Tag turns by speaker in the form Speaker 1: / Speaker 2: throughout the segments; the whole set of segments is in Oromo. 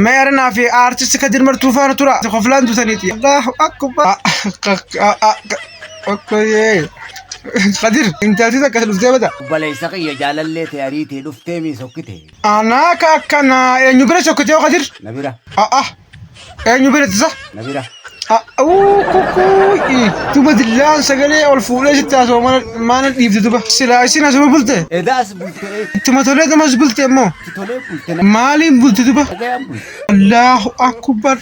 Speaker 1: Mee aranaa fi aartisti Kadir Martuu faana tura. Koflaan dutaniiti. Allahu akbar. Okkoyee. Kadir intalti takka dhuftee bata.
Speaker 2: Obboleessa kiyya jaalallee ta'e ariitee dhuftee mii sokkite.
Speaker 1: Anaa ka akkana eenyu bira sokkitee yoo Kadir?
Speaker 2: Na bira,
Speaker 1: A'a. Eenyu bira tisa?
Speaker 2: na bira.
Speaker 1: Kukkuu duba dillaan sagalee ol fuudhee sitti haasa'u mana dhiifte duba. Silaa isin asuma bulte?
Speaker 2: Edaa as bultee
Speaker 1: Ittuma tolee tumas bulte immoo.
Speaker 2: itti tolee bulte na
Speaker 1: Maaliin bulte duba?
Speaker 2: dhagayaan bulte.
Speaker 1: Allahu akbar.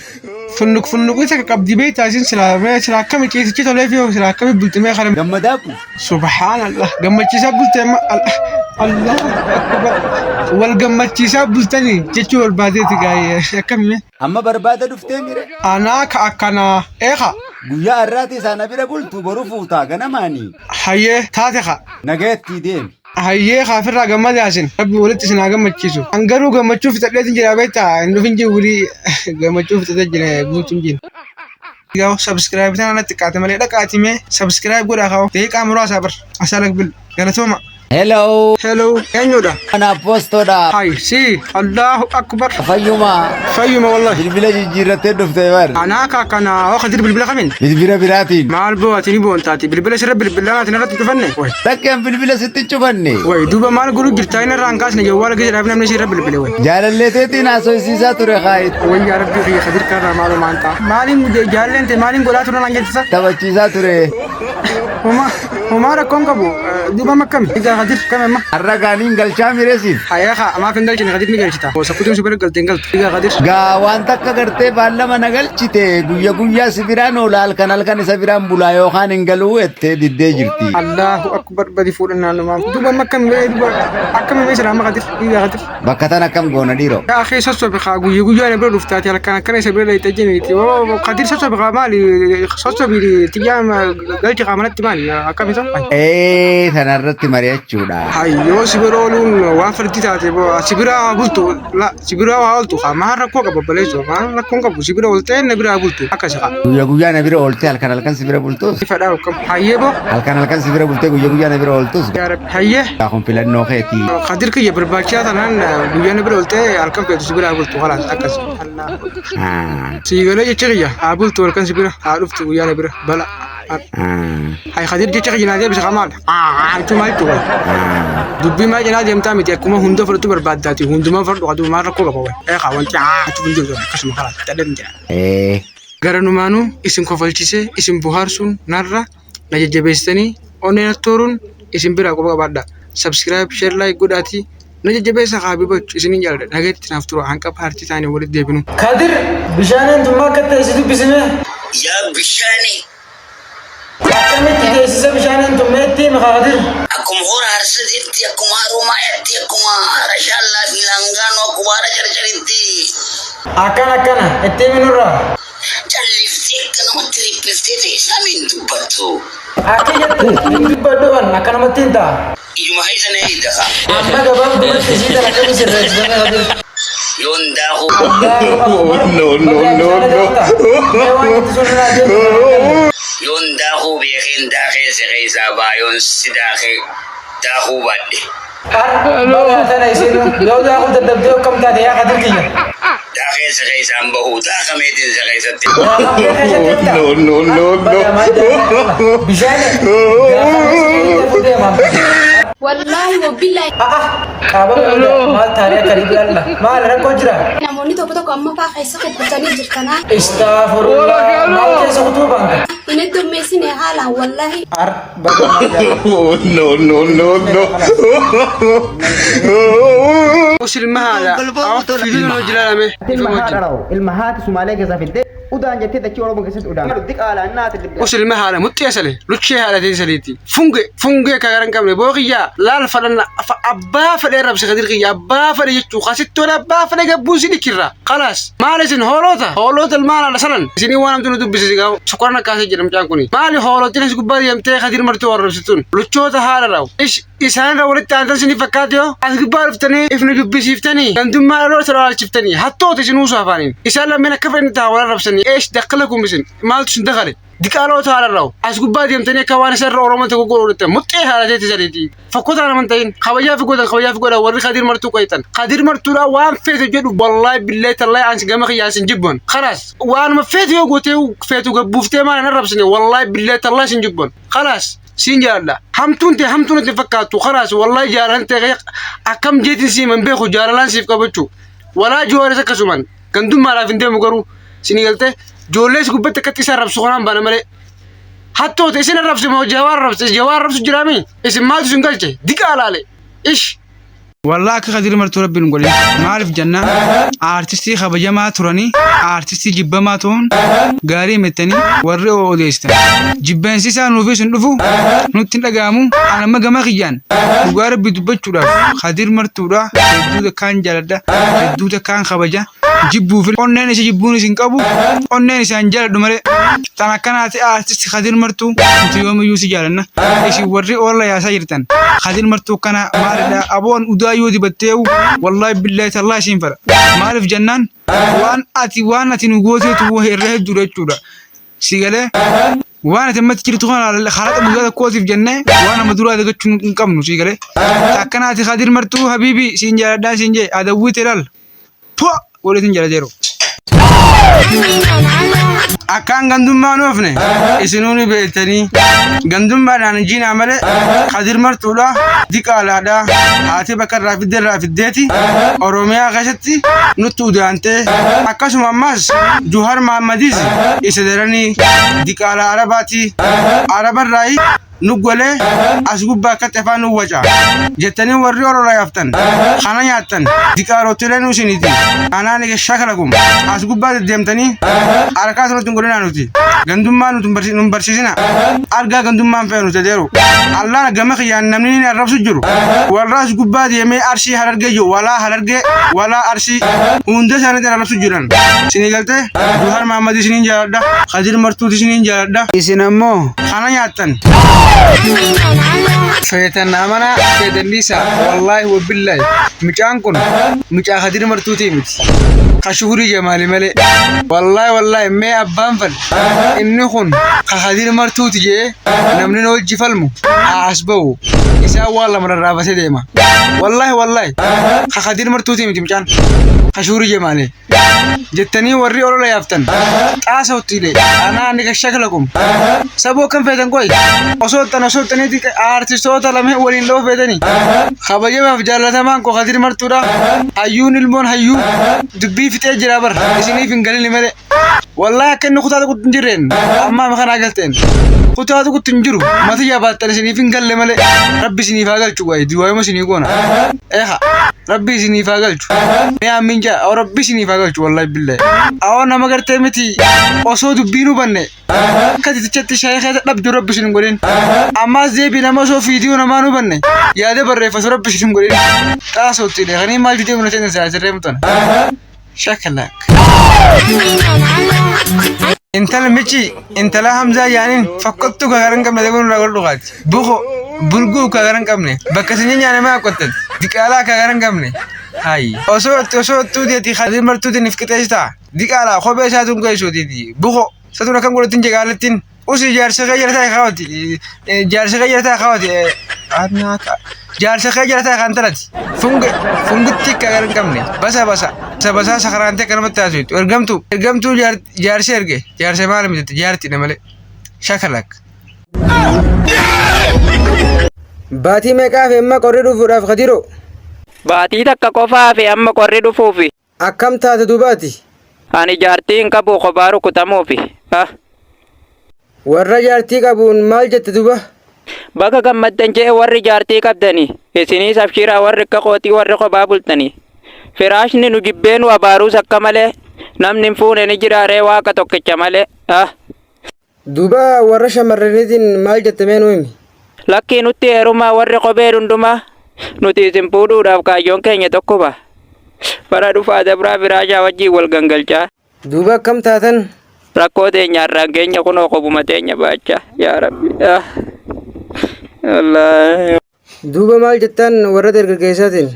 Speaker 1: Funnuq funnuqii takka qabdi beektaa isin silaa mee silaa akkami ciisichi tolee fi silaa akkami bulte mee kana.
Speaker 2: Gammadaa bulte.
Speaker 1: Subhaanallah gammachiisaa bulte amma Allahu akbar. Wal gammachiisaa bultanii jechuu barbaadeeti gaa'ee akkami mee.
Speaker 2: Amma barbaada dhuftee mire.
Speaker 1: Anaa ka akkanaa eeqa.
Speaker 2: Guyyaa har'aati isaa na bira bultu boru fuutaa ganamaanii.
Speaker 1: Hayyee taate ka.
Speaker 2: Nagayattii deemi.
Speaker 1: Hayyee kaafirraa gammadaa isin. Rabbi walitti isin haa gammachiisu. An garuu gammachuu fixadheetin jira beektaa hin dhufin jiru walii gammachuu fixatee jira guutuun jira. Yaa subscribe tana natti xiqqaate malee dhaqaati mee subscribe godhaa kaa'u. Daqiiqaa muraasaa bar asaa lagbil galatooma.
Speaker 2: Hello.
Speaker 1: Hello eenyudha?
Speaker 2: Ana apostodha.
Speaker 1: Hay si Allahu akbar.
Speaker 2: Fayyuma.
Speaker 1: Fayyuma wallahi.
Speaker 2: Bilbila jijjiirrattee dhufte bar.
Speaker 1: Anaa ka akkanaa hoo Kadir bilbila kamiin?
Speaker 2: Bilbila biraatiin.
Speaker 1: Maal boo ati ni boontaati bilbila sirra bilbilaa ati narratti cufanne. Way
Speaker 2: Takkeen bilbila sitti hin cufanne.
Speaker 1: way duuba maal godhu jirtaa inni irraa hin kaasne jawwaala keessa dhaaf namni sirra bilbile way.
Speaker 2: Jaalallee teetiin haasofsiisaa ture kaayit.
Speaker 1: Way yaa rabbii kiyya Kadir kanarraa maaloo maan ta'a. Maaliin jaalleen ta'e maaliin godhaa turan an jettisa?
Speaker 2: Taphachiisaa ture.
Speaker 1: Homaa homaa rakkoon qabu duuba amma akkami? Egaa Kadir kam amma?
Speaker 2: Har'a gaaniin galchaa miresiif.
Speaker 1: Hayyaa kaa amaaf hin galchine Kadir ni galchita. Sakkutuun si bira galte hin galtu. Egaa Kadir.
Speaker 2: Gaa waan takka gartee baallama na galchite guyya guyyaa si biraan oola halkan halkan isa biraan bulaa yookaan hin galuu jettee diddee jirti.
Speaker 1: Allahu akbar badi fuudhan naannumaa. Duuba amma akkami duuba akkami mee silaa amma Kadir? Egaa Kadir.
Speaker 2: Bakka tan akkam goona dhiiroo?
Speaker 1: Yaa akhi sossobi kaa guyya guyyaan bira dhuftaati halkan akkana isa bira dhayxa jeniiti. Oo Kadir sossobi kaa maali sossobi xiyyaa galchi kaa manatti maali akkam isa?
Speaker 2: Ee tanarratti mari'achuudha.
Speaker 1: Hayyoo si bira ooluun waan fardi taate si bira haa bultu la si bira haa ooltu kaa maal rakkoo qaba obboleessoo maal rakkoon qabu si bira ooltee na bira haa bultu akkasi kaa.
Speaker 2: Guyya guyyaa na bira ooltee halkan halkan si bira bultus.
Speaker 1: Fedhaa akkam hayyee boo
Speaker 2: Halkan halkan si bira bultee guyya guyyaa na bira ooltus.
Speaker 1: yaa rabbi hayyee.
Speaker 2: Yaa kun filannoo keetii.
Speaker 1: Kadir kiyya barbaachisaa tanaan guyyaa na bira ooltee halkan feetu si bira haa bultu kalaas akkas. Sii galee jecha kiyya haa bultu halkan si bira haa dhuftu guyyaa na bira bala. Hay Kadir jecha kiyya naa deebisa kamaal. Jechuun maal jechuudha? Dubbii maal cinaa deemtaa miti akkuma hunda fudhatu barbaaddaati hundumaa fudhadhu qadu maal rakkoo qaba wayi. Eegaa wanti jechuun hin jiru akkasuma kalaas dadhabin jedha. Gara numaanuu isin kofalchisee isin bohaarsuun narra na jajjabeessitanii onnee natti horuun isin biraa quba qabaadha. Subscribe, share, like godhaatii na jajjabeessa haa bibachu isinin jaaladha. Nagatti naaf tura hanqa paartii taane walitti deebinu.
Speaker 3: Kadir bishaaniin tummaa akka ta'e si dubbisime.
Speaker 4: Yaa bishaanii
Speaker 3: Akkamitti teessisa bishaaniin tummeetti himi Kadir.
Speaker 4: Akkuma hora Harsadeetti, akkuma Haroomayaatti, akkuma hara Shaallaa fi Laangaanoo, akkuma hara Carcaritti.
Speaker 3: Akkana akkana itti himi nurraa.
Speaker 4: Calliftee akkanumatti riphiftee teessaa hin dubbattu.
Speaker 3: Akka jette hin dubbadhu an akkanumatti hin ta'a.
Speaker 4: Ijuma keessa na eegda kaa.
Speaker 3: Amma gabaabdumatti isii tana akkami sirreessitame Kadir.
Speaker 4: Yoon daakuu.
Speaker 3: No, no, no, no. Mee waan jettu sun irraa deebi'u.
Speaker 4: Yoon daakuu beekeen daakee si keessaa ba'a yoon si daakee daakuu baadhe.
Speaker 3: Bagaa tana isiin yoo daakuu dadhabdee akkam taate yaa Kadir kiyya.
Speaker 4: Daakee si keessaan bahu daakameetiin si keessatti.
Speaker 3: Daakamtee keessatti hafta.
Speaker 5: No, no, no, no.
Speaker 3: Bagaa maal daakuu Bishaan daakamee si keessatti hafuu deema.
Speaker 6: Wallaahi wabillahi
Speaker 3: A'a qaabama booda maal taaree akka dhibi alla maal rakkoo jira.
Speaker 6: Namoonni tokko tokko amma faa keessa kukkutanii jirtanaa.
Speaker 3: Istaafurullaa maal keessa kutuu baanta.
Speaker 6: Hin heddummeessine haalaan wallaahi.
Speaker 3: Ar baga maal jaallatu.
Speaker 5: No, no, no, no.
Speaker 1: Usilma haadha. Fiiduu jilaalame.
Speaker 7: Ilma haadha rawu ilma haati Sumaalee keessaa fiddee udaan jettee dachii Oromoo keessatti udaan. Diqaalaa naati libbi.
Speaker 1: Usilma haadha muxxee sale luchee haadha ta'e saleeti. Funge fungee ka garan qabne boo kiyyaa laal fadhanna abbaa fedhee rabsi kadir kiyya abbaa fedhe jechuu kasittoon abbaa fedhe gabbuun si dhikkirra. Kalaas maal isin hoolota hoolota ilmaan haadha sanan isinii waan hamtu nu dubbise si gaafa sukkaran akkaasee jedha mucaan kuni. Maali hoolotiin as gubbaa deemtee kadir martuu arrabsituun luchoota haadha rawu. Ish isaan irra walitti aantan isinii fakkaate yoo as gubbaa dhuftanii if nu dubbisiiftanii gandummaa dhaloota laalchiftanii hattoota isin uusuu afaaniin isaan lameen akka fedhan ta'a wal arrabsanii eesh dakkala kum isin maaltu isin dakale. Diqaalota haararraa'u. As gubbaa deemtanii akka waan isarra Oromoo tokko godhuutti muxxee haarateetti sadiiti. Fakkoota naman ta'in kabajaa fi godhan kabajaa fi godhan warri Kadir Martuu qoytan. Kadir Martuudhaa waan feete jedhu wallaahi billaahi tallaahi ansi gama kiyyaan sin jibban. Kalaas waanuma feete yoo gootee feetu gabbuuftee maal hin arrabsine wallaahi billaahi tallaahi sin jibban. Kalaas siin jaaladha. Hamtuun ta'e hamtuun itti fakkaattu kalaas wallaahi jaalalan ta'e akkam jeetiin siin hin beeku jaalalaan siif qabachuu. Walaa Jawaaris akkasumaan gandummaadhaaf hin deemu garuu sinii galtee ijoollees gubbatti akkatti isa arrabsu kanaan baana malee. Hattoota isin arrabse moo Jawaar arrabse Jawaar arrabsu jiraami isin maaltu isin galche diqaa laale ish. Wallah akka Kadir Martuu rabbiin hin godhin. Maaliif jennaan aartistii kabajamaa turanii aartistii jibbamaa ta'uun gaarii mittanii warri odeessitan. Jibbeensi isaa nuufis hin dhufu nutti hin dhaga'amu. An amma gama kiyyaan dhugaa rabbi dubbachuudhaaf Kadir Martuudha hedduu takkaan jaaladha hedduu takkaan kabaja. Jibbuuf onneen isa jibbuun isin qabu onneen isaan jaaladhu malee tan akkanaati aartisti Kadir Martuu nuti yoomiyyuu si jaalanna isin warri oolla yaasaa jirtan Kadir Martuu kana maalidha aboon udaa yoo dibatteewu wallaahi billaahi tallaahi siin fedha maaliif jennaan waan ati waan ati nu gooteetu irra hedduudha jechuudha si galee waan ati ammatti jirtu kana haraqa guyyaa tokkootiif jennee waan amma duraa dagachuu hin qabnu si galee akkanaati Kadir Martuu habiibi siin jaaladhaa siin jee adawwii teelal Puh! Godheetiin jala jeeru. Akkaan gandummaa nu hafne isinuu ni beektanii gandummaadhaan jiinaa malee Kadir Martuudha diqaalaadha haati bakka irraa fidde irraa fiddeeti Oromiyaa keessatti nutti udaantee akkasuma ammas Juhar Mahammadis isa daranii diqaalaa Arabaati Arabarraayi nu golee as gubbaa akkatti afaan nu waca jettanii warri orola yaaftan kana nyaattan diqaalootilee nu isiniiti anaan shakalakum as gubbaa deddeemtanii harkaa nutti hin godhinaa nuti gandummaa nuti hin barsiisina argaa gandummaan fe'e nuti adeeru allaan gama kiyyaan namni ni arrabsu jiru warra as gubbaa deemee arsii harargee jiru walaa harargee walaa arsii hunda isaaniitiin arrabsu jiran isinii galtee Juhar Mahammadii isiniin jaaladha Kadir Martuuti isiniin jaaladha isin ammoo kana nyaattan. Feetan amanaa feetan dhiisaa wallaahi wabillahi mucaan kun mucaa Kadir Martuutii miti. Ka shuhurii jamaali malee wallaahi wallaahi mee abbaan fal inni kun ka Kadir Martuuti jee namni na wajji falmu haa as ba'u isaan waan lama rarraafatee deema wallaahi wallaahi ka Kadir Martuutii miti mucaan ka shuhurii jamaali. Jettanii warri olola yaaftan xaasa hottiile anaa ni shakalakum saboo kan feetan qoy osoo tan osoo taniiti aartistoota lameen waliin dha'uu feetanii kabajamaaf jaallatamaan koo Kadir Martuudha hayyuun ilmoon hayyuu dubbii fixee jira bar isiniif hin galini malee wallahi akka inni kutaa tokkotti hin jirreen amma amma kanaa galteen kutaa tokkotti hin jiru mata jabaattan isiniif hin galle malee rabbi isiniif haa galchu wayi duwaayuma isinii goona eeha Rabbi isiniif haa galchu. Mee aamiin jaa. Awoo rabbi isiniif haa galchu wallahi billahi. Awoo nama gartee miti osoo dubbii nu banne akka titichatti shaayii keessa dhabdu rabbi isin hin godhin. Ammaas deebii nama osoo fiidiyoo namaa nu banne yaada barreeffatu rabbi isin hin godhin. Xaasootti kanii maal jedhee mana seensa asirree mutana. Shakalak. Intala michi intala Hamzaa jaaniin fakkottuu ka gara hin qabne dabaluu irraa godhu qaati. Buko bulguu ka gara hin qabne bakka isin nyaane maa qottan diqaalaa ka gara hin qabne. Hayi osoo osoo tuuteeti khadii martuutiin if qixeessitaa diqaalaa kophee isaa tun geessuutiiti buko satun akkam godhatin jeqaalattiin usi jaarsa kee jala taa'e kaawati jaarsa kee jala taa'e kaawati jaarsa kee jala taa'e kan talati funge fungutti akka gara hin qabne basa basa basa basaa sakaraantee akka namatti haasoftu ergamtuu ergamtuu jaarsa erge jaarsa maal miti jaartiidha malee shakalak. Baatii meeqaa fi amma qorri dhufuudhaaf Kadiroo?
Speaker 8: Baatii takka qofaa fi amma qorri dhufuufi.
Speaker 1: Akkam taate duubaati?
Speaker 8: Ani jaartii hin qabu kophaa rukutamuufi. Ah.
Speaker 1: Warra jaartii qabuun maal jette duuba?
Speaker 8: Baga gammaddan je'e warri jaartii qabdani. Isiniis abshiraa warri akka kootii warri kophaa bultani. Firaashni nu jibbee nu abaaruus akka malee namni hin fuune ni jiraa ree waaqa tokkicha malee. Ah.
Speaker 1: Duuba warra shamarraniitiin maal jette mee nuu himi?
Speaker 8: Lakkii nutti heerumaa warri kophee dhundhumaa nuti isin fuudhuudhaaf kaayyoon keenya tokkuma. Bara dhufaa dabraa firaashaa wajjin wal gangalchaa.
Speaker 1: Duuba akkam taatan?
Speaker 8: Rakkoo teenya har'aan keenya kunoo kophuma teenya baachaa. Yaa Rabbi. Ah. Wallaahi.
Speaker 1: Duuba maal jettaan warra dargaggeessaatiin?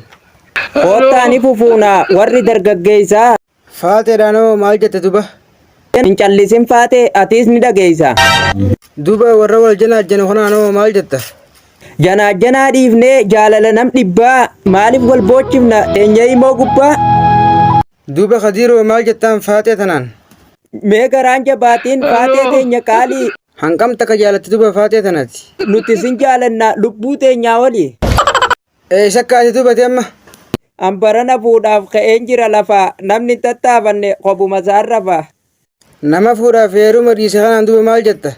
Speaker 8: Koottaa ni fufuuna warri dargaggeessaa.
Speaker 1: Faaxeedhaan hoo maal jette duba?
Speaker 8: Hin callisin Faaxee atiis ni dhageeysa.
Speaker 1: Duuba warra wal janaajjanu kanaanoo maal jetta?
Speaker 8: Janaajjanaa dhiifnee jaalala nam dhibbaa maaliif wal boochifna teenyee imoo gubbaa?
Speaker 1: Duuba Khadiiroo maal jettaan Faaxee tanaan?
Speaker 8: Mee garaan jabaatiin Faaxee teenya qaalii.
Speaker 1: Hanqam takka jaalatti duuba Faaxee tanati?
Speaker 8: Nuti sin jaalanna lubbuu teenyaa oli.
Speaker 1: Eessa akka ati duubate amma?
Speaker 8: An barana fuudhaaf ka'een jira lafa namni hin tattaafanne kophuma isaan rafa.
Speaker 1: Nama fuudhaaf heeruma dhiise kanaan duuba maal jetta?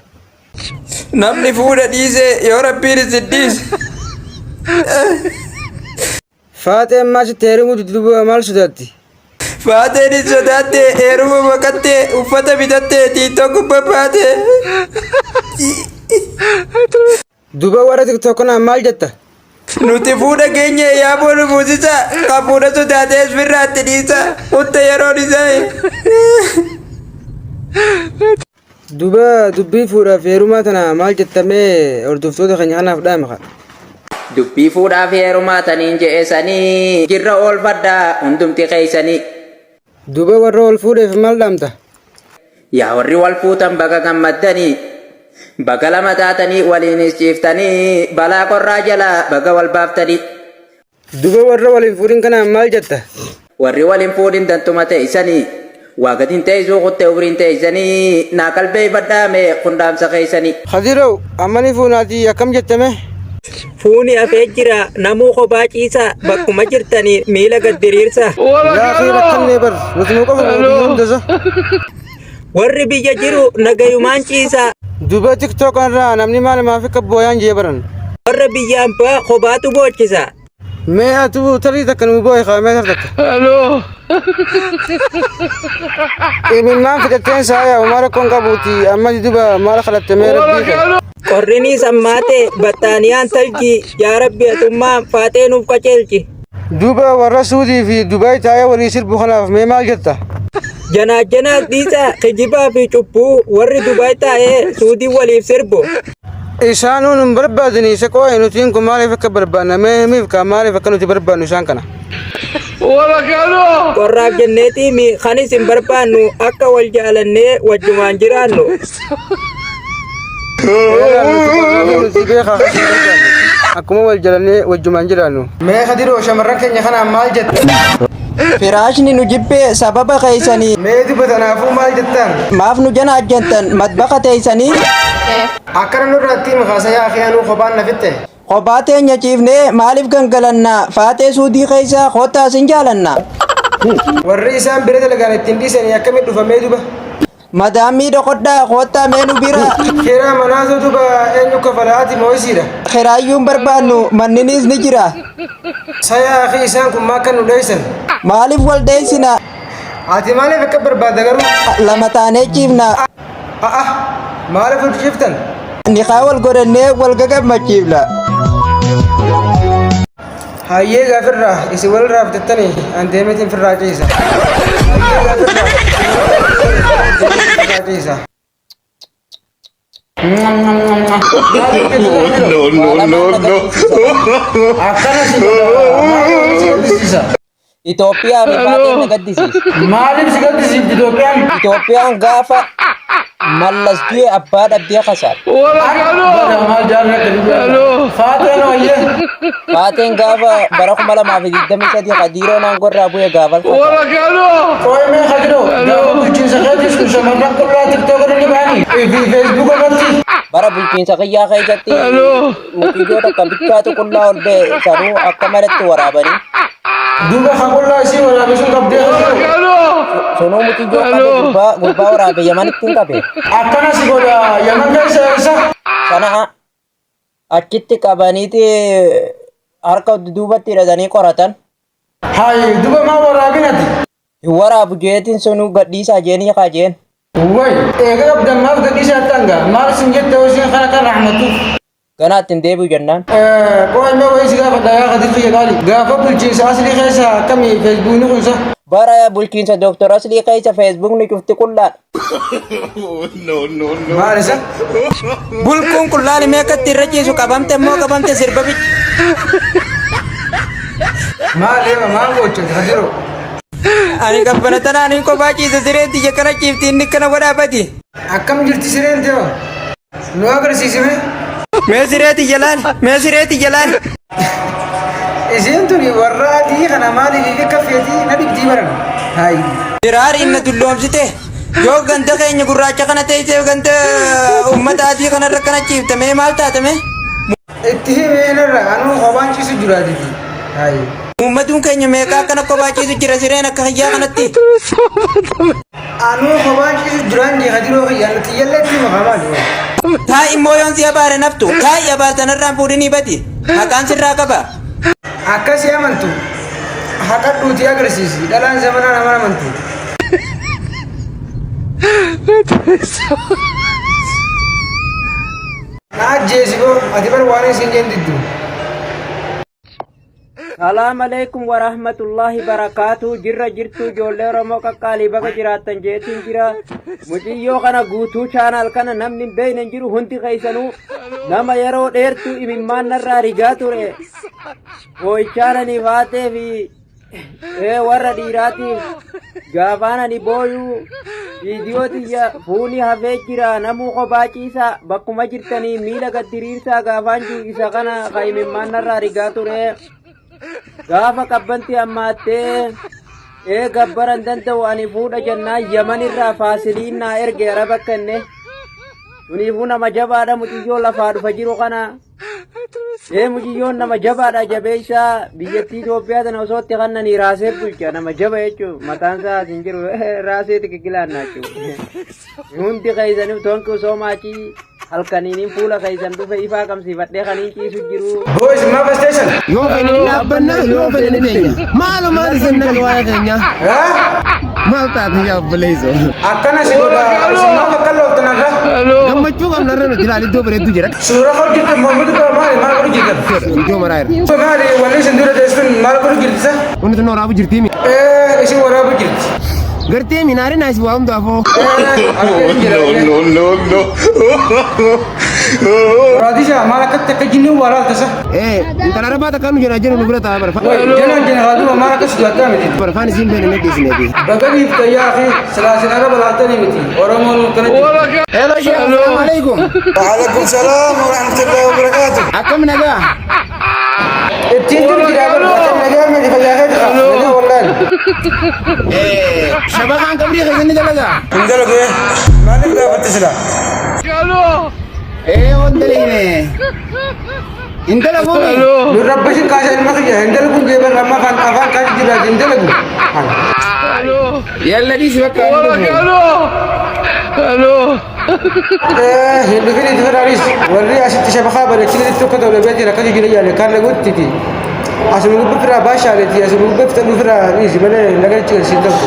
Speaker 8: Namni fuudha dhiise yoo rabbiin isin dhiise.
Speaker 1: Faaxee ammaa sitti heerumuu didde duuba maal sodaatti?
Speaker 8: Faaxeen hin sodaatte heeruma baqatte uffata bitatte tiiktook gubba baate.
Speaker 1: Duba warra tiktok kanaan maal jetta?
Speaker 8: Nuti fuudha keenya yaaboo nu fuusisa kan fuudha sodaatees firraatti dhiisa hunda yeroon isaa.
Speaker 1: Duba dubbii fuudhaaf heerumaa tana maal jetta mee hordoftoota keenya kanaaf dhaami kaa.
Speaker 8: Dubbii fuudhaaf heerumaa taniin je'e sanii jirra oolfadhaa hundumti keeysanii.
Speaker 1: Duba warra wal fuudheef maal dhaamta?
Speaker 8: Yaa warri wal fuutan baga gammaddanii Baga lama taatanii waliinis ciiftanii Balaa qorraa jalaa baga wal baaftanii.
Speaker 1: Duba warra wal hin fuudhin kanaan maal jetta?
Speaker 8: Warri wal hin fuudhin dantuma teeysanii Waa gad hin teeysuu kutte umriin teeysanii Naa qalbeeyfadhaa mee kun dhaamsa keeysanii.
Speaker 1: Khadirow amma ni fuunaatii akkam jetta mee?
Speaker 8: Fuuni hafee jira namuu kophaa ciisa bakkuma jirtanii miila gad diriirsa.
Speaker 1: Yaa akii rakkannee bar nuti nu qofa moo biyya hunda sa.
Speaker 8: Warri biyya jiru nagayumaan ciisa.
Speaker 1: Duba tiktok irraa namni maal maaf akka booyaan jee baran.
Speaker 8: Warra biyya ambaa kophaatu boochisa.
Speaker 1: Mee atuu tarii takka nuu boo'i kaa mee tar takka. Imimmaan fixatteen saaya homaa rakkoon qabuuti amma duba maal kadhatte mee rabbii kee.
Speaker 8: Qorrinii sammaate battaaniyaan talji yaa rabbi atummaan faaxee nuuf qaceelchi.
Speaker 1: Duuba warra Suudii fi Dubaay taa'ee walii sirbu kanaaf mee maal jetta?
Speaker 8: Janaajjanaas dhiisaa kijibaa fi cubbuu warri Dubaay taa'ee Suudii waliif sirbu.
Speaker 1: Isaanuu nun barbaadani isa qooyi nutiin kun maaliif akka barbaanna mee himiif kaa maaliif akka nuti barbaannu isaan kana.
Speaker 8: Qorraaf jenneetiimi kan isin barbaannu akka wal jaalannee wajjumaan jiraannu.
Speaker 1: Eegaa nuti qorraafii nuti beekaa kan isin barbaannu akkuma wal jalannee wajjumaan jiraannu. Mee kadiroo shamarran keenya kanaan maal jetta?
Speaker 8: Firaashni nu jibbee sababa keeysanii.
Speaker 1: Mee duba tanaafuu maal jettaan?
Speaker 8: Maaf nu janaajjantan madbaqa teeysanii.
Speaker 1: Akkana nurraa itti himi kaasa yaa akii anuu kophaan na fixxe.
Speaker 8: Kophaa teenya ciifnee maaliif gangalanna faaxee suudii keessa koottaa sin jaalanna.
Speaker 1: Warri isaan bira dalagaan ittiin dhiisanii akkamitti dhufa mee duba.
Speaker 8: Madaammii dhokodhaa koottaa mee nu bira.
Speaker 1: Kiraa manaatu duba eenyu kafala ati moo isiidha.
Speaker 8: Kiraayyuun barbaannu manniniis ni jira.
Speaker 1: Sa yaa akii isaan kun maa akka nu dheessan.
Speaker 8: Maaliif wal dheessina.
Speaker 1: Ati maaliif akka barbaadda garuu.
Speaker 8: Lama taanee ciifna.
Speaker 1: A'a maaliif wal ciiftan?
Speaker 8: Nikaa wal godhannee wal gagammachiifna.
Speaker 1: Hayyee gaafirraa isin wal raaftattanii an deemeetiin firraa ciisa. Hayyee gaafirraa isin wal raaftattanii firraa ciisa.
Speaker 5: No, no, no, no.
Speaker 1: Akkana si godha. Maaliif si gaddisiisa?
Speaker 8: Itoophiyaa fi Faaxeen na gaddisiisa.
Speaker 1: Maaliif si gaddisiifti Itoophiyaan?
Speaker 8: Itoophiyaan gaafa Mallas du'e abbaa dhabdee kasaarte.
Speaker 1: Bada maal jaalladha biyya. Faaxeen hoyyee.
Speaker 8: Faaxeen gaafa bara 2023 Kadiiroon aangoo irraa bu'e gaafa kasaarte.
Speaker 1: Qoy mee Kadiroo gaafa bulchiinsa keetis kun shamarran qullaa tiktook irra ni ba'anii fi feesbuuk irratti.
Speaker 8: Bara bulchiinsa kiyyaa keessatti muciyyoo takka bichaatu qullaa ol ba'e sanuu akka malatti waraabanii.
Speaker 1: Duuba kan qullaa isii waraabe sun qabdee Kadiroo.
Speaker 8: Sunuu muciyyoo qabe gurbaa waraabe Yamanitti hin qabe.
Speaker 1: Akkana si godha Yaman keessa eessa?
Speaker 8: Sana achitti qabaniiti harka duubatti hidhatanii qoratan.
Speaker 1: Hayi duba maa waraabin ati?
Speaker 8: Hin waraabu jeetiin sunuu gadhiisaa jeenii kaa jeen.
Speaker 1: Way eega qabdan maaf gadhiisaa tanga maal isin jette hoo isiin kana kan rahmatuuf.
Speaker 8: Ganaa ittiin deebi'u jennaan.
Speaker 1: Qoy mee wayii si gaafadha yaa Kadir kiyya qaali. Gaafa bulchiinsa aslii keessa akkami feesbuukni kun sa?
Speaker 8: Bara bulchiinsa Dooktor Aslii keessa feesbuukni cufti qullaadha.
Speaker 5: No, no, no.
Speaker 1: Maal isa?
Speaker 8: Bulkuun qullaan himee akka ittiin rachiisu qabamte immoo qabamte sirba bicha.
Speaker 1: Maal eema maal gochate Kadiroo?
Speaker 8: Ani qabbana tanaan hin kophaa ciisa sireen tiyya kana ciifti inni kana godhaa badi.
Speaker 1: Akkam jirti sireen ta'o? Nu agarsiisime.
Speaker 8: Mee siree tiyya laal, mee siree tiyya laal.
Speaker 1: Isiin tuni warra adii kana maaliif akka feetii na dhibdii baran. Hayi.
Speaker 8: Diraar inna dulloomsite. Yoo ganda keenya gurraacha kana teessee ganda uummata adii kanarra kana ciifte mee maal taatame?
Speaker 1: Itti himee narra anuu kophaan ciisu jiraatiti. Hayi.
Speaker 8: Uummatuun keenya meeqa akkana kophaa ciisu jira sireen akka kiyyaa kanatti.
Speaker 1: Anuu kophaan ciisu jiraan jee kadiroo kiyya nuti yalleetti maqaa maali?
Speaker 8: Taa'i immoo yoon si abaare naftu. Taa'i abaartanarraan fuudhinii badi. Haqaan sirraa qaba.
Speaker 1: Akkasii amantu haqadhuutii agarsiisi dhalaan zamanaa nama amantu. Na ajjeesi boo ati bar waan isin jeen diddu.
Speaker 8: Salaam alaikum warahmatullahi barakaatu. Jirra jirtu ijoollee Oromoo qaqqaalii baga jiraattan jeetiin jira. Muciyyoo kana guutuu chaanaal kana namni hin beekne hin jiru hundi keessanuu nama yeroo dheertuu imimmaan narraa rigaa ture. Boo'ichaan ani faatee fi warra dhiiraatiif gaafaan ani booyuu viidiyoo tiyya fuuni hafee jira namuu kophaa ciisaa bakkuma jirtanii miila gad diriirsaa gaafaan jiru isa kana ka imimmaan narraa rigaa ture. Gaafa qabbanti hammaattee ee gabbaran danda'u ani fuudha jennaan Yaman irraa faasiliin naa erge araba kenne. Tuniifuu nama jabaadha muciyyoo lafaa dhufa jiru kana. Ee muciyyoon nama jabaadha jabeessaa biyyattii Itoophiyaa tana osoo itti kannanii raasee bulcha nama jaba jechuun mataan isaa as hin jiru raasee xiqiqilaan naachuu. Hundi keessaniif tonki osoo maachii halkaniin fuula keessan dhufe ifaa qabsiifadhee kaniin ciisu jiru.
Speaker 1: Boys maaf as teessan?
Speaker 7: Yoo fedhe ni dhaabbanna, yoo fedhe ni teenya. Maalumaan isin naga waa'ee keenya. Maal taate yaa obboleessoo?
Speaker 1: Akkana si godha isin maaf akka looftan irra?
Speaker 7: Gammachuu qabna irra nuti ilaali iddoo bareedduu jira.
Speaker 1: Suura hojjette mormitu qaba maali maal godhu jirtan?
Speaker 7: Iddoo maraa irra.
Speaker 1: Maali wanni isin dura teessun maal godhu jirti sa?
Speaker 7: Wanti tun waraabu jirtii mi?
Speaker 1: Ee isin waraabu jirti.
Speaker 7: Gartee minaarina isin waa hundaafoo.
Speaker 5: No, no, no, no.
Speaker 1: Raadisha maal akkatti akka jinni waa laalta sa?
Speaker 7: Ee intala arabaa takka nu jedhaa jiru nu bira taa'aa bara.
Speaker 1: Janaan jana haaduma maal akkas jiraattaa miti.
Speaker 7: Barfaan isiin beene na dhiisneeti.
Speaker 1: Baga dhiifta yaa fi silaasin araba laaltanii miti. Oromoon kana jirti.
Speaker 7: Hello Sheikh, assalamu alaikum.
Speaker 1: Waalaikum salaam wa rahmatullahi wa barakatuh.
Speaker 7: Akkam nagaa?
Speaker 1: Ittiin tun jira bara akkam nagaa miti fayyaa keeti haa. Nagaa wallaan.
Speaker 7: Shabakaan qabrii keessa ni dalagaa?
Speaker 1: Hin dalagu ee. Maaliif gaafatte sila?
Speaker 7: Ee waan dalagne. Hin dalagu mi?
Speaker 1: Nu rabbashin kaasaa ilma kiyya hin dalagu jee bara amma afaan afaan kaasi jira hin dalagu.
Speaker 7: Yalla dhiisi bakka hin dhufu.
Speaker 1: Hin dhufin itti fedhaanis warri asitti shabakaa bareechinitti tokko ta'u beekti rakkatu jira yaale kaan laguuttiti. Asuma gubbaa firaa baashaaleeti asuma gubbaa fitadhu firaa dhiisi malee laga siin ta'u.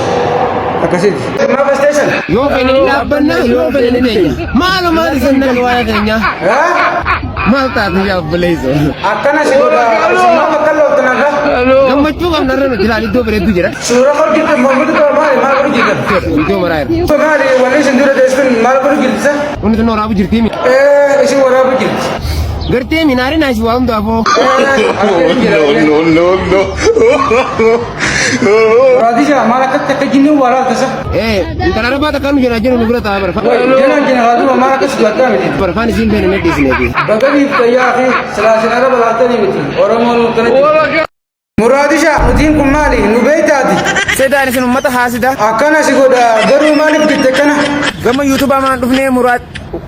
Speaker 1: Akkasiiti. Maaf as teessan?
Speaker 7: Yoo fedhe ni dhaabbanna, yoo fedhe ni teenya. Maalumaan isin naga waa'ee keenya. Maal taate yaa obboleessoo?
Speaker 1: Akkana si godha isin maaf akka looftan irra?
Speaker 7: Gammachuu qabna irra nuti ilaali iddoo bareedduu jira.
Speaker 1: Suura hojjette mormitu qaba maali maal godhu jirtan?
Speaker 7: Iddoo maraa irra.
Speaker 1: Maali wanni isin dura teessun maal godhu jirti sa?
Speaker 7: Wanti tun waraabu jirtii mi?
Speaker 1: Ee isin waraabu jirti.
Speaker 7: Gartee minaarina isin waa hundaafoo.
Speaker 5: No, no, no, no.
Speaker 1: Raadisha maal akkatti akka jinni waa laalta sa?
Speaker 7: Ee intala arabaa takka nu jedhaa jiru nu bira taa'aa bara.
Speaker 1: Janaan jana haaduma maal akkas jiraattaa miti.
Speaker 7: Barfaan isiin beene na dhiisneeti.
Speaker 1: Baga dhiifta yaa fi silaasin araba laaltanii miti. Oromoon kana jirti. Muraadisha nutiin kun maali nu beektaati.
Speaker 7: Sedaan isin ummata haasida.
Speaker 1: Akkana si godha garuu maaliif jette kana?
Speaker 7: Gama yuutuubaa maan dhufnee muraad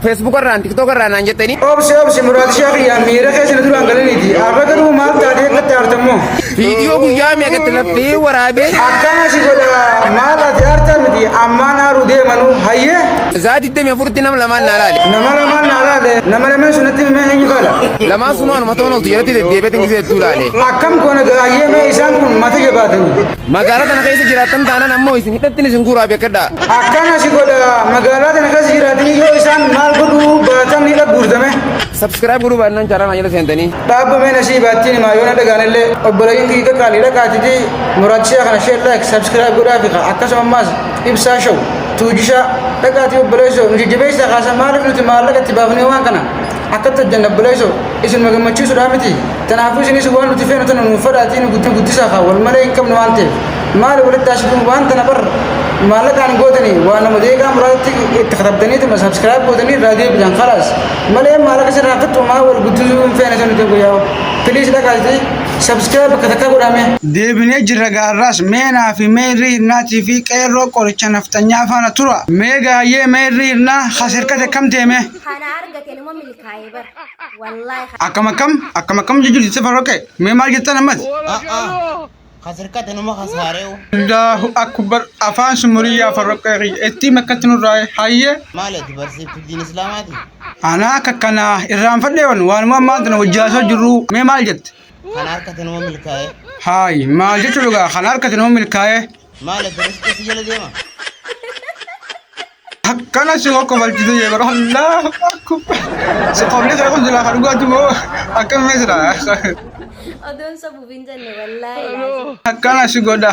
Speaker 7: feesbuuk irraan tiktook irraan naan jettanii.
Speaker 1: Obsi obsi muraadishaa kiyyaa miira keessa na duraan galaniiti. Har'a garuu maal taatee akkatti aartammoo?
Speaker 7: Viidiyoo guyyaa meeqatti laftee waraabee.
Speaker 1: Akkana si godha maal ati aartaa miti ammaan aaruu deemanuu hayyee?
Speaker 7: Zaa 24tti nama lamaan naa laale.
Speaker 1: Nama lamaan naa laale nama lameen sunatti himee eenyu faala?
Speaker 7: Lamaan sunuu anuma ta'uun oltu jalatti deddeebi'ee gisee hedduu laale.
Speaker 1: Akkam goona hayyee mee isaan kun mata jabaatanii.
Speaker 7: Magaalaa tana keessa jiraattan taanaan ammoo isin hidhattiin isin guuraa beekadhaa.
Speaker 1: Akkana si godha magaalaa tana keessa jiraatanii yoo isaan maal godhuu baatan ni guurtame.
Speaker 7: Subscribe godhuu baannaan carraa naa jala seentanii.
Speaker 1: Dhaabbamee nasii baattiin himaa yoo na dhagaanillee obboleeyyiin kiyya qaalii dhaqaatiti muraachishaa kana share like subscribe godhaa fi akkasuma ammaas ibsaa show tuujishaa dhaqaatii obboleessoo nu jajjabeessaa kaasa maaliif nuti maallaqa itti baafnee waan kana akkatti hojjenna obboleessoo isin gammachiisuudhaa miti kanaafuu isinis waan nuti feenu tana nuuf fadhaatii nu guddisaa kaa wal malee hin qabnu waan ta'eef Maali walitti haasoftuun waan tana bar maallaqaan gootanii waan nama deeqaa muraasatti itti katabdaniituma subscribe gootanii irraa deebitan khalaas malee maallaqa sirraa fixu maa wal guddisuu hin feene sun itti guyyaa please dhaqaati subscribe bakka takka godhame. Deebinee jirra gaarraas meenaa fi meerrii hirnaatii fi qeerroo qoricha nafxanyaa faana tura. Mee gaayyee meerrii hirnaa has hirkate kam deeme?
Speaker 6: Kana argate numa milkaa'ee bara. Wallaahi.
Speaker 1: Akkam akkam akkam akkam jechuun itti farroqe mee maal jettan ammas?
Speaker 7: Kasirkate numa kasaareewu.
Speaker 1: Allahu akbar afaan sumuriyyaa farroqee kiyya itti makkatti nurraa hayyee.
Speaker 7: Maali ati barsiiftu diin islaamaati?
Speaker 1: Anaa akka kanaa irraanfadheewan waanuma ammaan tana hojjaasoo jirru mee maal jette?
Speaker 7: Kana harkate numa milkaa'ee.
Speaker 1: Haay maal jechuu dhugaa kana harkate numa milkaa'ee.
Speaker 7: Maali ati riskii si jala deema?
Speaker 1: Akkana si kokkobalchise jee bara Allahu akbar. Si qobli kee kun silaa kan dhugaatu moo akkam mee silaa.
Speaker 6: Odoon sobuuf hin jenne wallaahi laazim.
Speaker 1: Akkana si godha.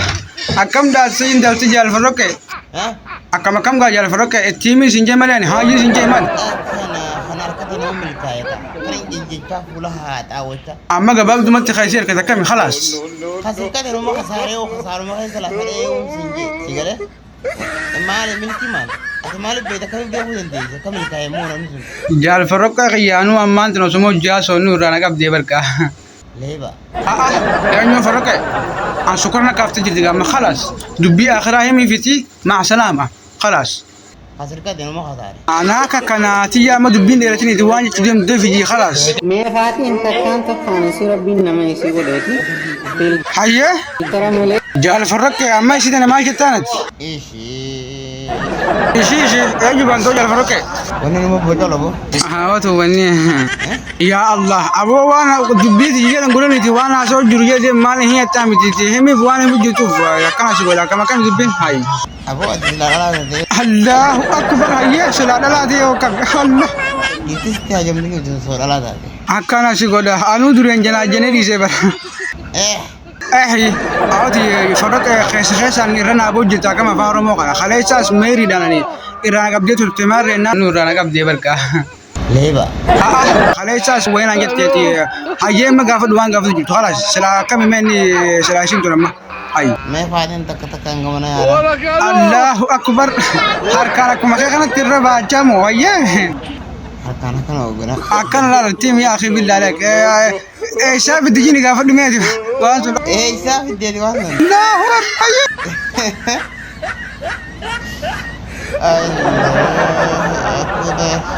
Speaker 1: Akkam daasii intalti jaal farroqqe.
Speaker 7: Ha?
Speaker 1: Akkam akkam gaa jaal farroqqe itti himi sin jee malee ani haayyi sin jee maal.
Speaker 7: Kana kana harkate numa milkaa'ee ta'a. Kana jejjechaa fuula haxaawwachaa.
Speaker 1: Amma gabaabdumatti keessi ergate akkami khalaas.
Speaker 7: Kasirkate numa kasaareewu kasaaruma keessa lafa dheewu siin jee. Si galee? Maali milkii maali? Ati maaliif beekta akkamiif beekuu dandeessa? Akka milkaa'e immoo namni sun.
Speaker 1: Jaal farroqqee kiyyaanuu ammaan tana osuma hojjaa soonnuu irraa na qabdee barqa.
Speaker 7: Leeba.
Speaker 1: A'a eenyuun farroqqee? An sukar na kaaftee jirti gaama khalaas. Dubbii akhiraa himii fiti maa salaama khalaas.
Speaker 7: Kasirkate numa kasaare.
Speaker 1: Anaa akka kanaati yaa amma dubbiin dheeratiniiti waan jechuu deemtu fijii khalaas.
Speaker 9: Mee faatiin takkaan takkaan isii rabbiin nama isii godheeti.
Speaker 1: Hayyee
Speaker 9: Filtara malee.
Speaker 1: jaal farroqqee amma isii tana maal jettaan ati?
Speaker 7: Ishii.
Speaker 1: Ishii ishii eenyu bantoo jaal farroqqee?
Speaker 7: Wanni numa boca lobo.
Speaker 1: Hawatu wanni yaa Allah aboo waan dubbiiti jedhan godhaniiti waan haasoo jiru jedhee maal hin hattaa miti himiif waan himu jirtuuf akkana si godha akkam akkam dubbiin hayi.
Speaker 7: Aboo ati silaa dhalaa taatee.
Speaker 1: Allahu akbar hayyee silaa dhalaatee yoo kam Allah
Speaker 7: Dhiirtis itti hajamni nuti osoo dhalaa taate.
Speaker 1: akkana si godha anuu dureen janaa jenee dhiisee bara.
Speaker 7: Eh.
Speaker 1: Eh hawati farroqa keessa keessaan irra naa hojjeta akkam afaan Oromoo kana kaleessaas meeriidhaan ani irraa na qabdee turte maarree naan irraa na qabdee barqa.
Speaker 7: Leeba.
Speaker 1: Kaleessaas waynaan jetteeti hayyee amma gaafadhu waan gaafatu jirtu khalaas silaa akkami meenni silaa ishiin tun amma hayyi.
Speaker 7: Mee faatiin takka takkaan gamana yaara.
Speaker 1: Allahu akbar harkaan akkuma kee kanatti irra baachaa moo hayyee
Speaker 7: Harkaan akkana hoggana.
Speaker 1: akkana laalatti mi'a akhi billaa leek eessaa fiddi jini gaafadhu meeti waan sun.
Speaker 7: Eessaa fiddeeti waan sun?
Speaker 1: Allahu akbar hayyee.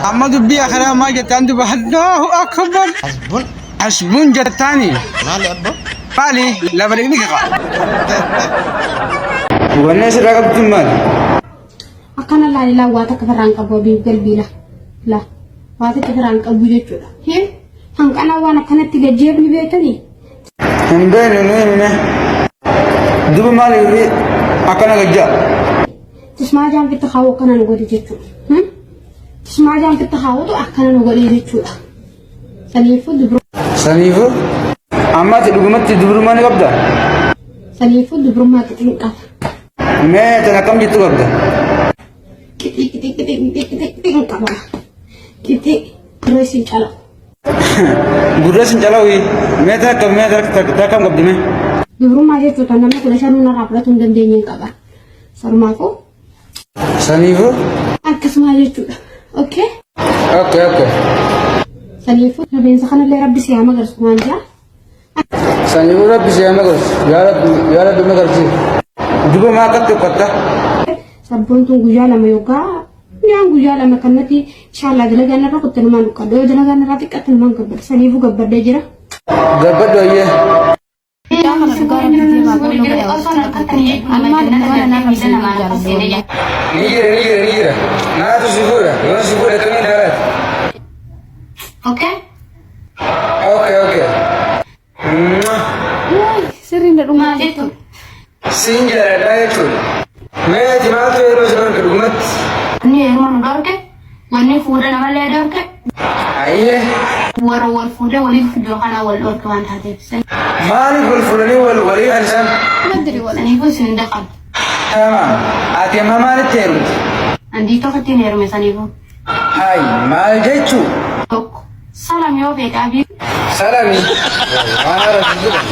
Speaker 1: Amma dubbii akhiraa maal jettaan duba Allahu akbar.
Speaker 7: Hasbun.
Speaker 1: Hasbun jettaani.
Speaker 7: Maali abbo?
Speaker 1: Maali lafa dhiqni qaba. Wanni asirraa qabdu maali?
Speaker 6: Akkana laalilaa waa takka firraan qabu abiif galbiila. La waa takka firraan qabu jechuudha. Hee hanqana waan akkanatti gajjeebni beekanii?
Speaker 1: Hin beeknu nu himne. Duba maaliif akkana gajjaa?
Speaker 6: Tismaa jaan fitti kaawwu akkana nu godhe jechuudha. Tismaa jaan fitti kaawwutu akkana nu godhe jechuudha. Saniifuu dubru
Speaker 1: Saniifuu amma ati dhugumatti dubrummaa ni qabda?
Speaker 6: Saniifuu dubrummaa qixiin qaba.
Speaker 1: Mee tan akkam jettu qabda?
Speaker 6: Qixii qixii qixii qixii qixii qixiin qaba. Qixii gurra isin cala.
Speaker 1: Gurra sin calawii mee tan akkam mee tan akkam qabdi mee?
Speaker 6: Dubrummaa jechuudha namni 15 narraa fudhatuu hin dandeenye hin qaba. Sanumaafuu
Speaker 1: Saniifuu
Speaker 6: akkasuma jechuudha. Okay?
Speaker 1: Okay.
Speaker 6: Saniifuu rifeensa kanallee rabbi si haa magarsu waan jaa.
Speaker 1: Saniifuu rabbi si haa magarsu yaa rabbi yaa rabbi magarsi. Duba maa akkatti uffatta?
Speaker 6: Sabboontuun guyyaa lama yookaan guyyaan guyyaa lama kanatti inshallah dalagaan irra kutte namaan uqqadha. Yoo dalagaan irraa xiqqatte namaan gabbadha. Saniifuu gabbadhee jira.
Speaker 1: Gabbadhu ayyee. Ni jira ni jira ni jira. Naatu si fuudha yoo si fuudha akkamiin taalaati?
Speaker 6: Okay?
Speaker 1: Okay.
Speaker 6: Sirriin dhadhumaa jechuudha.
Speaker 1: Siin jaaladha jechuudha. Mee ati maaltu yeroo si dhorke dhugumatti?
Speaker 6: Inni yeroo nu dhorke wanni fuudha namallee dhorke
Speaker 1: Ayyee.
Speaker 6: Warra wal fuudhee waliif fiduu kana wal dhorke waan taateef.
Speaker 1: Maaliif wal fuudhanii wal walii kan isaan?
Speaker 6: Madri saniifuu isin daqan.
Speaker 1: Tamam. Ati amma maalitti heerumte?
Speaker 6: Andii tokkotti hin heerume saniifuu.
Speaker 1: Hayi maal jechuu?
Speaker 6: Tokko. Salam yoo feete abii.
Speaker 1: Salami. Waan haaraa si jedhan.